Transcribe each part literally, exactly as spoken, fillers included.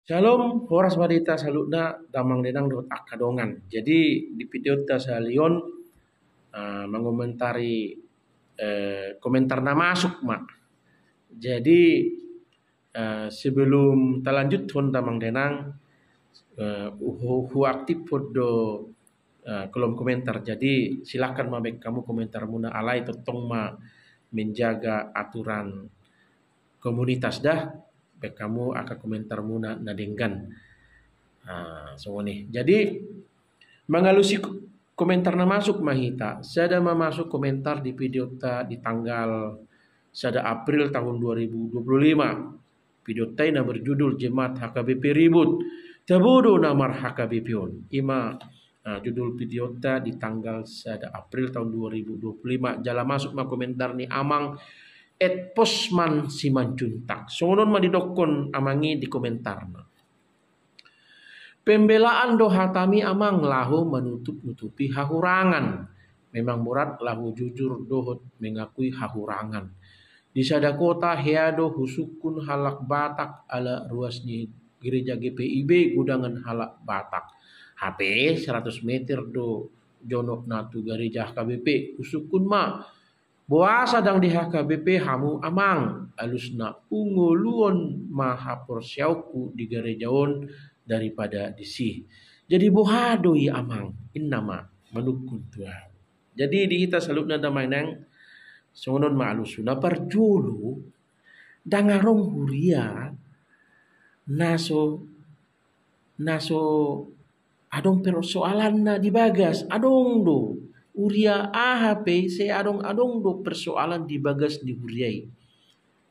Shalom, horas ma di hita saluhutna damang dainang dohot angka dongan. Jadi di videonta sahali on, eh, mengomentari, eh, komentar na masuk ma. Jadi, eh, sebelum talanjuthon damang dainang, eh, hu-, huaktifhon do, eh, kolom komentar. Jadi silakan ma baen hamu komentarmuna, alai tongtong ma menjaga aturan komunitas da, baen hamu angka komentarmuna na denggan. Nah, songon i. Jadi mangalusi ko-, komentar na masuk ma hita. Sada ma masuk komentar di videonta di tanggal sada April tahun dua ribu dua puluh lima. Videonta i na berjudul Jemaat H K B P Ribut. Tabo do na mar-H K B P on. I ma, ah, judul videonta di tanggal sada April tahun dua ribu dua puluh lima. Jala masuk ma komentar ni Amang Ed Posman Simanjuntak. Songon on ma didokkon Amang i di komentarna. Pembelaan do hatami Amang laho manutup-nutupi hahurangan. Memang borat laho jujur dohot mengakui hahurangan. Di sada kota hea do husungkun halak Batak ala ruas ni gereja G P I B gudangan halak Batak. Hape seratus meter do jonokna tu gereja H K B P. Husungkun ma, boasa ndang di H K B P hamu Amang? Alusna, hungoluhon ma haporseaonku di gereja on daripada disi. Jadi boha do i Amang? Inna ma manungkun tu ahu. Jadi di hita saluhutna damang dainang, songon on ma alusna. Na parjolo, ndang adong huria na so, na so adong persoalanna di bagas. Adong do. Huria aha pe sai adong-adong do persoalan di bagas ni huria i.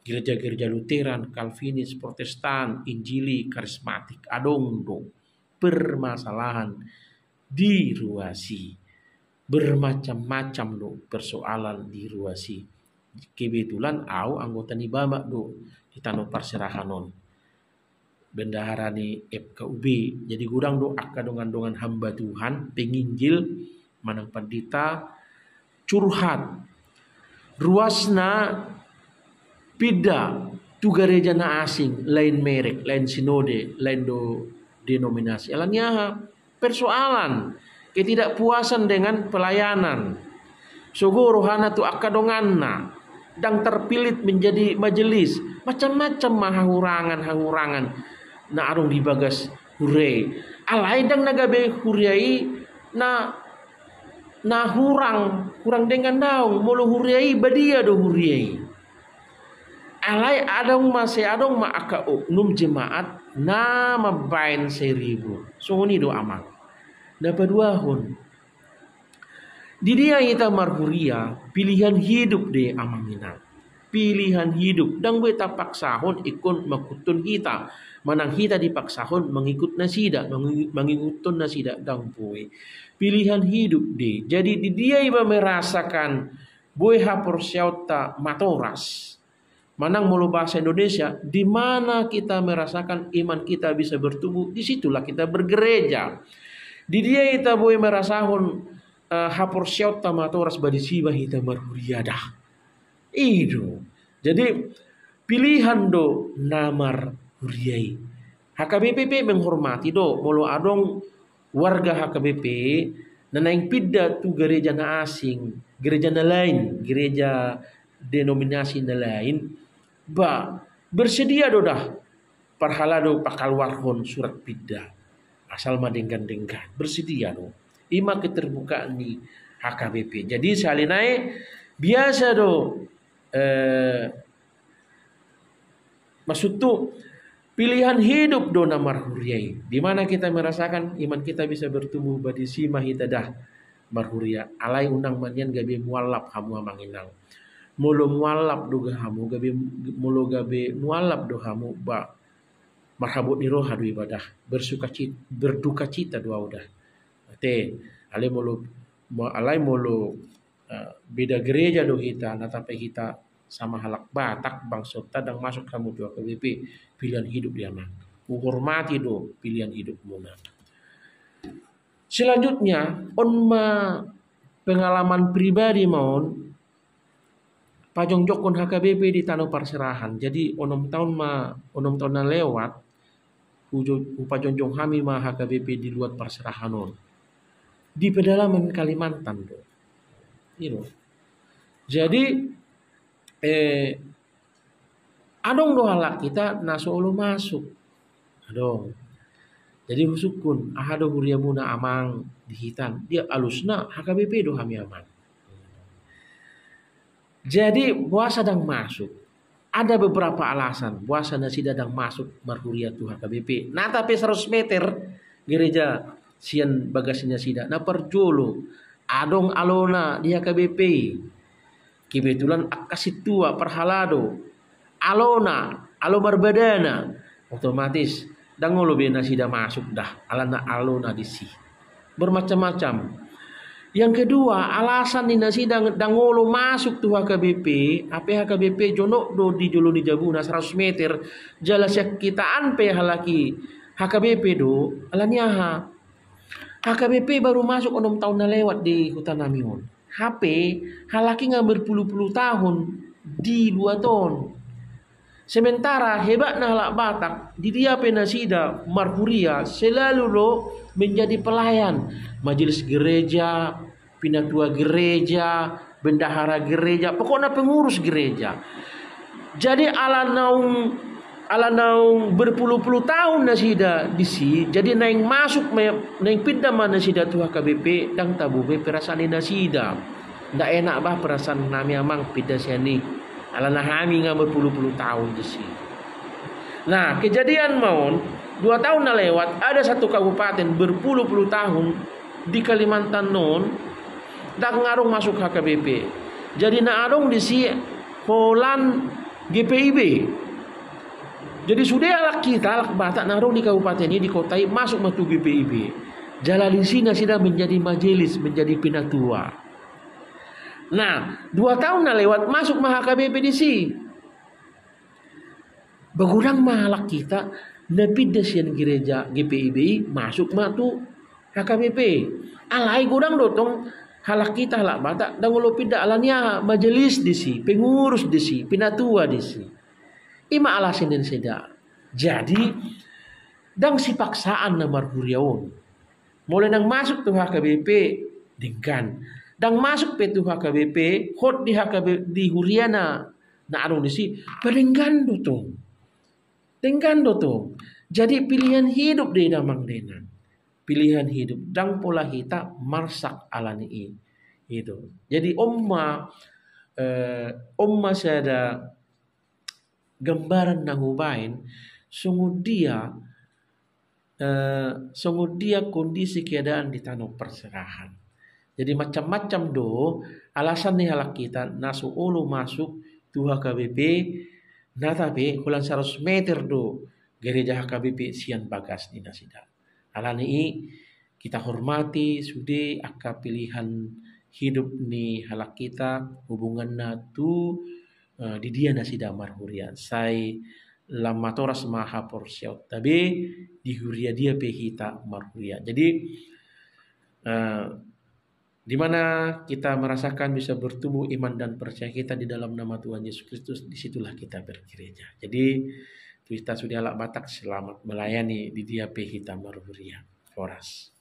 Gereja-gereja Lutheran, Calvinis, Protestan, Injili, Karismatik, adong do permasalahan di ruas i. Bermacam-macam do persoalan di ruas i. Kebetulan ahu anggota ni Bamak do di tano parserahan on, bendahara ni F K U B. Jadi godang do angka dongan-dongan hamba Tuhan, penginjil, manang pandita, curhat. Ruasna pinda tu gareja na asing, lain merek, lain sinode, lain do denominasi. Alani aha? Persoalan, ketidakpuasan dengan pelayanan. Sogo rohana tu angka donganna, ndang terpilih menjadi majelis. Macam-macam ma hahurangan-hahurangan na adong di bagas huria i. Alai ndang na gabe huria i na, na hurang, hurang denggan, daong. Molo huria i badia do huria i. Alai adong ma, sai adong ma angka oknum jemaat na mambaen sai ribut. Songon i do Amang. Na paduahon, di dia hita marhuria, pilihan hidup do i Amang Inang. Pilihan hidup, ndang boi tapaksahon ingkon mangihuthon hita, manang hita dipaksahon mangihut nasida, mangi-, mangihuthon nasida, ndang boi. Pilihan hidup do i. Jadi di dia iba merasakan boi haporseaonta matoras. Manang molo bahasa Indonesia, di mana kita merasakan iman kita bisa bertumbuh, di situlah kita bergereja. Di dia hita boi merasahon, eh, haporseaonta matoras, ba disi ma hita marhuria da. I do. Jadi pilihan do na marhuria i. H K B P pe menghormati do, molo adong warga H K B P na naeng pinda tu gereja na asing, gereja na lain, gereja denominasi na lain, ba bersedia do da, parhalado pakaluarhon surat pinda. Asal ma denggan-denggan, bersedia do. I ma keterbukaan ni H K B P. Jadi sahali nai biasa do, eh, maksudhu, pilihan hidup do na marhuria i. Di mana kita merasakan iman kita bisa bertumbuh, ba disi ma hita da marhuria. Alai unang ma nian gabe mualap hamu Amang Inang. Molo mualap do ga hamu, gabe, molo gabe mualap do hamu, ba marhabot ni roha do iba da. Bersuka cit-, berduka cita do ahu da. Ate, alai molo, mo-, alai molo, eh, beda gereja do hita, na tapi hita sama halak Batak, bangsonta, ndang masuk hamu tu H K B P, pilihan hidup do i Amang. Huhormati do pilihan hidupmuna. Selanjutnya, on ma pengalaman pribadi ma on, pajongjongkon H K B P di tano parserahan. Jadi onom taon ma, onom taon na lewat, hujo-, hupajongjong hami ma H K B P di luat parserahan on. Di pedalaman Kalimantan do. I do. Jadi, eh, adong do halak hita na so olo masuk. Adong. Jadi husungkun, aha do huriamuna amang di hitan? Dia alusna H K B P do hami amang. Jadi boasa ndang masuk? Ada beberapa alasan boasa nasida ndang masuk marhuria tu H K B P. Nata pe seratus meter gereja sian bagas ni nasida. Na parjolo, adong alona di H K B P. Kebetulan angka sintua parhalado. Alona, alo marbadana. Otomatis ndang olo be nasida masuk da, alana alona disi. Bermacam-macam. Yang kedua, alasan ni nasida ndang olo masuk tu H K B P, hape H K B P jonok do di jolo ni jabuna seratus meter, jala sian hitaan pe halak i H K B P do, alani aha? H K B P baru masuk onom taon na lewat di huta nami on. Hape halak i nga berpuluh-puluh tahun di luat on. Sementara hebatna halak Batak, di dia pe nasida marhuria, selalu do menjadi pelayan. Majelis gereja, pinatua gereja, bendahara gereja, pokokna pengurus gereja. Jadi ala naung, ala naung berpuluh-puluh tahun nasida disi, jadi naeng masuk ma, naeng pinda ma nasida tu H K B P, ndang tabo be perasaan ni nasida. Nda enak bah perasaan nami amang pinda sian i. Alana hami nga berpuluh-puluh tahun disi. Nah, kejadian ma on, dua tahun na lewat, ada satu kabupaten berpuluh-puluh tahun di Kalimantan on, ndang adong masuk H K B P. Jadi na adong disi holan G P I B. Jadi sude halak hita, halak Batak na adong di kabupaten i, di kota i, masuk ma tu G P I B. Jala disi nasida menjadi majelis, menjadi pinatua. Nah, dua tahun na lewat masuk ma H K B P disi. Begodang ma halak hita na pinda sian gereja G P I B i masuk ma tu H K B P. Alai godang do tong halak hita, halak Batak, ndang olo pinda alani aha? Majelis disi, pengurus disi, pinatua disi. I ma alasan ni nasida. Jadi ndang sipaksaan na marhuria on. Molo ndang masuk tu H K B P, denggan. Ndang masuk pe tu H K B P, hot di H K B P, di huriana na adong disi, padenggan do tong. Denggan do tong. Jadi pilihan hidup do i, damang dainang. Pilihan hidup. Ndang pola hita marsak alani i. Itu. Jadi on ma, eh, on ma sada gambaran na hubaen songon dia, eh, songon dia kondisi keadaan di tano parserahan. Jadi macam-macam do alasan ni halak hita na so olo masuk tu H K B P, nata pe holan saratus meter do gereja H K B P sian bagas ni nasida. Alani i, kita hormati sude angka pilihan hidup ni halak hita, hubunganna tu, eh, di dia nasida marhuria. Sai lam matoras ma haporseaonta be di huria dia pe hita marhuria. Jadi, eh, di mana kita merasakan bisa bertumbuh iman dan percaya kita di dalam nama Tuhan Yesus Kristus, di situlah kita bergereja. Jadi, tu hita sude halak Batak, selamat melayani di dia pe hita marhuria. Horas.